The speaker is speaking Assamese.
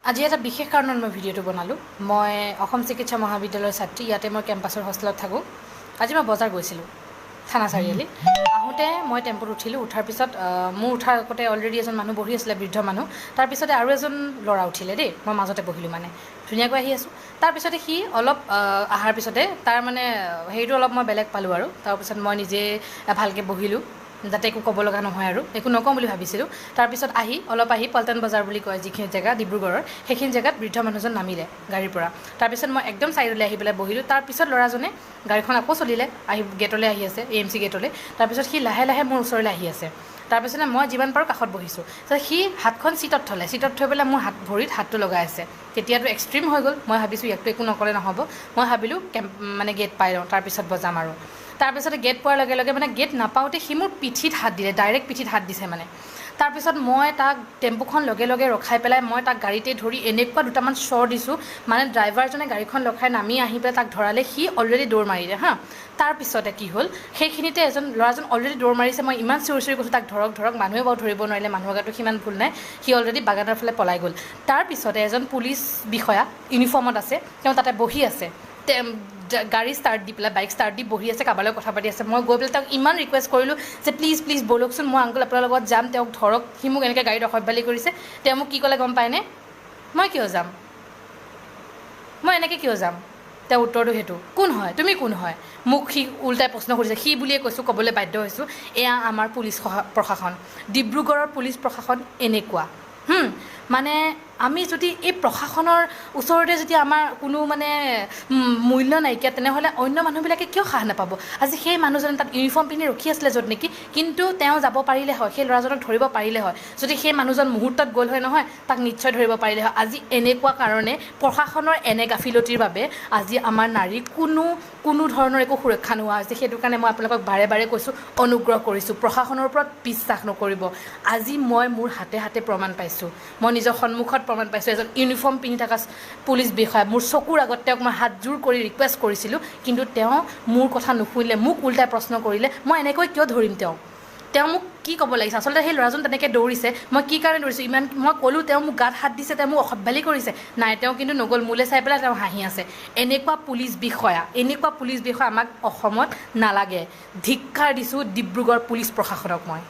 আজি এটা বিশেষ কাৰণত মই ভিডিঅ'টো বনালোঁ। মই অসম চিকিৎসা মহাবিদ্যালয়ৰ ছাত্ৰী, ইয়াতে মই কেম্পাছৰ হোষ্টেলত থাকোঁ। আজি মই বজাৰ গৈছিলোঁ থানা চাৰিআলি। আহোঁতে মই টেম্পুত উঠিলোঁ। উঠাৰ পিছত মোৰ উঠাৰ আগতে অলৰেডি এজন মানুহ বহি আছিলে, বৃদ্ধ মানুহ। তাৰপিছতে আৰু এজন ল'ৰা উঠিলে দেই, মই মাজতে বহিলোঁ, মানে ধুনীয়াকৈ আহি আছোঁ। তাৰপিছতে সি অলপ অহাৰ পিছতে তাৰ মানে হেৰিটো অলপ মই বেলেগ পালোঁ আৰু তাৰপিছত মই নিজে ভালকৈ বহিলোঁ, যাতে একো ক'ব লগা নহয় আৰু একো নকওঁ বুলি ভাবিছিলোঁ। তাৰপিছত আহি অলপ আহি পল্টন বজাৰ বুলি কয় যিখিনি জেগা ডিব্ৰুগড়ৰ, সেইখিনি জেগাত বৃদ্ধ মানুহজন নামিলে গাড়ীৰ পৰা। তাৰপিছত মই একদম ছাইডলৈ আহি পেলাই বহিলোঁ। তাৰপিছত ল'ৰাজনে গাড়ীখন আকৌ চলিলে, আহি গেটলৈ আহি আছে, এ এম চি গেটলৈ। তাৰপিছত সি লাহে লাহে মোৰ ওচৰলৈ আহি আছে। তাৰপিছতে মই যিমান পাৰোঁ কাষত বহিছোঁ। তাৰপিছত সি হাতখন চিটত থ'লে, চিটত থৈ পেলাই মোৰ হাত ভৰিত হাতটো লগাই আছে। তেতিয়াতো এক্সট্ৰিম হৈ গ'ল। মই ভাবিছোঁ ইয়াকতো একো নক'লে নহ'ব। মই ভাবিলোঁ কেম্প মানে গেট পাই লওঁ, তাৰপিছত বজাম আৰু। তাৰপিছতে গেট পোৱাৰ লগে লগে, মানে গেট নাপাওঁতে সি মোৰ পিঠিত হাত দিলে, ডাইৰেক্ট পিঠিত হাত দিছে মানে। তাৰপিছত মই তাক টেম্পুখন লগে লগে ৰখাই পেলাই মই তাক গাড়ীতে ধৰি এনেকুৱা দুটামান চৰ দিছোঁ, মানে ড্ৰাইভাৰজনে গাড়ীখন ৰখাই নামি আহি পেলাই তাক ধৰালে, সি অলৰেডি দৌৰ মাৰিলে। হা, তাৰপিছতে কি হ'ল, সেইখিনিতে এজন ল'ৰাজন অলৰেডি দৌৰ মাৰিছে। মই ইমান চিঞৰি চিঞৰি কৈছোঁ তাক ধৰক ধৰক, মানুহে বাৰু ধৰিব নোৱাৰিলে, মানুহৰ গাটো সিমান ভুল নাই, সি অলৰেডি বাগানৰ ফালে পলাই গ'ল। তাৰপিছতে এজন পুলিচ বিষয়া ইউনিফৰ্মত আছে, তেওঁ তাতে বহি আছে, গাড়ী ষ্টাৰ্ট দি পেলাই, বাইক ষ্টাৰ্ট দি বহি আছে, কাৰোবাৰ লগত কথা পাতি আছে। মই গৈ পেলাই তেওঁক ইমান ৰিকুৱেষ্ট কৰিলোঁ যে প্লিজ প্লিজ ব'লকচোন, মই আংকুল আপোনাৰ লগত যাম, তেওঁক ধৰক। সি মোক এনেকৈ গাড়ীত অসভ্যালি কৰিছে। তেওঁ মোক কি ক'লে গম পায়নে? মই কিয় যাম, মই এনেকৈ কিয় যাম? তেওঁ উত্তৰটো সেইটো, কোন হয় তুমি, কোন হয়? মোক সি উল্টাই প্ৰশ্ন সুধিছে। সি বুলিয়ে কৈছোঁ, ক'বলৈ বাধ্য হৈছোঁ। এয়া আমাৰ পুলিচ প্ৰশাসন, ডিব্ৰুগড়ৰ পুলিচ প্ৰশাসন এনেকুৱা। মানে আমি যদি এই প্ৰশাসনৰ ওচৰতে যদি আমাৰ কোনো মানে মূল্য নাইকিয়া, তেনেহ'লে অন্য মানুহবিলাকে কিয় সাহ নাপাব? আজি সেই মানুহজনে তাত ইউনিফৰ্ম পিন্ধি ৰখি আছিলে য'ত নেকি, কিন্তু তেওঁ যাব পাৰিলে হয়, সেই ল'ৰাজনক ধৰিব পাৰিলে হয়। যদি সেই মানুহজন মুহূৰ্তত গ'ল হয় নহয়, তাক নিশ্চয় ধৰিব পাৰিলে হয়। আজি এনেকুৱা কাৰণে প্ৰশাসনৰ এনে গাফিলতিৰ বাবে আজি আমাৰ নাৰীৰ কোনো কোনো ধৰণৰ একো সুৰক্ষা নোহোৱা হৈছে। সেইটো কাৰণে মই আপোনালোকক বাৰে বাৰে কৈছোঁ, অনুগ্ৰহ কৰিছোঁ, প্ৰশাসনৰ ওপৰত বিশ্বাস নকৰিব। আজি মই মোৰ হাতে হাতে প্ৰমাণ পাইছোঁ, মই নিজৰ সন্মুখত প্ৰমাণ পাইছোঁ। এজন ইউনিফৰ্ম পিন্ধি থকা পুলিচ বিষয়া মোৰ চকুৰ আগত, তেওঁক মই হাত জোৰ কৰি ৰিকুৱেষ্ট কৰিছিলোঁ, কিন্তু তেওঁ মোৰ কথা নুশুনিলে, মোক উল্টাই প্ৰশ্ন কৰিলে মই এনেকৈ কিয় ধৰিম তেওঁক। তেওঁ মোক কি ক'ব লাগিছে? আচলতে সেই ল'ৰাজন তেনেকৈ দৌৰিছে, মই কি কাৰণে দৌৰিছোঁ ইমান মই ক'লোঁ, তেওঁ মোক গাত হাত দিছে, তেওঁ মোক অসভ্যালি কৰিছে। নাই, তেওঁ কিন্তু নগ'ল, মোলৈ চাই পেলাই তেওঁ হাঁহি আছে। এনেকুৱা পুলিচ বিষয়া, এনেকুৱা পুলিচ বিষয়া আমাক অসমত নালাগে। ধিক্কাৰ দিছোঁ ডিব্ৰুগড় পুলিচ প্ৰশাসনক মই।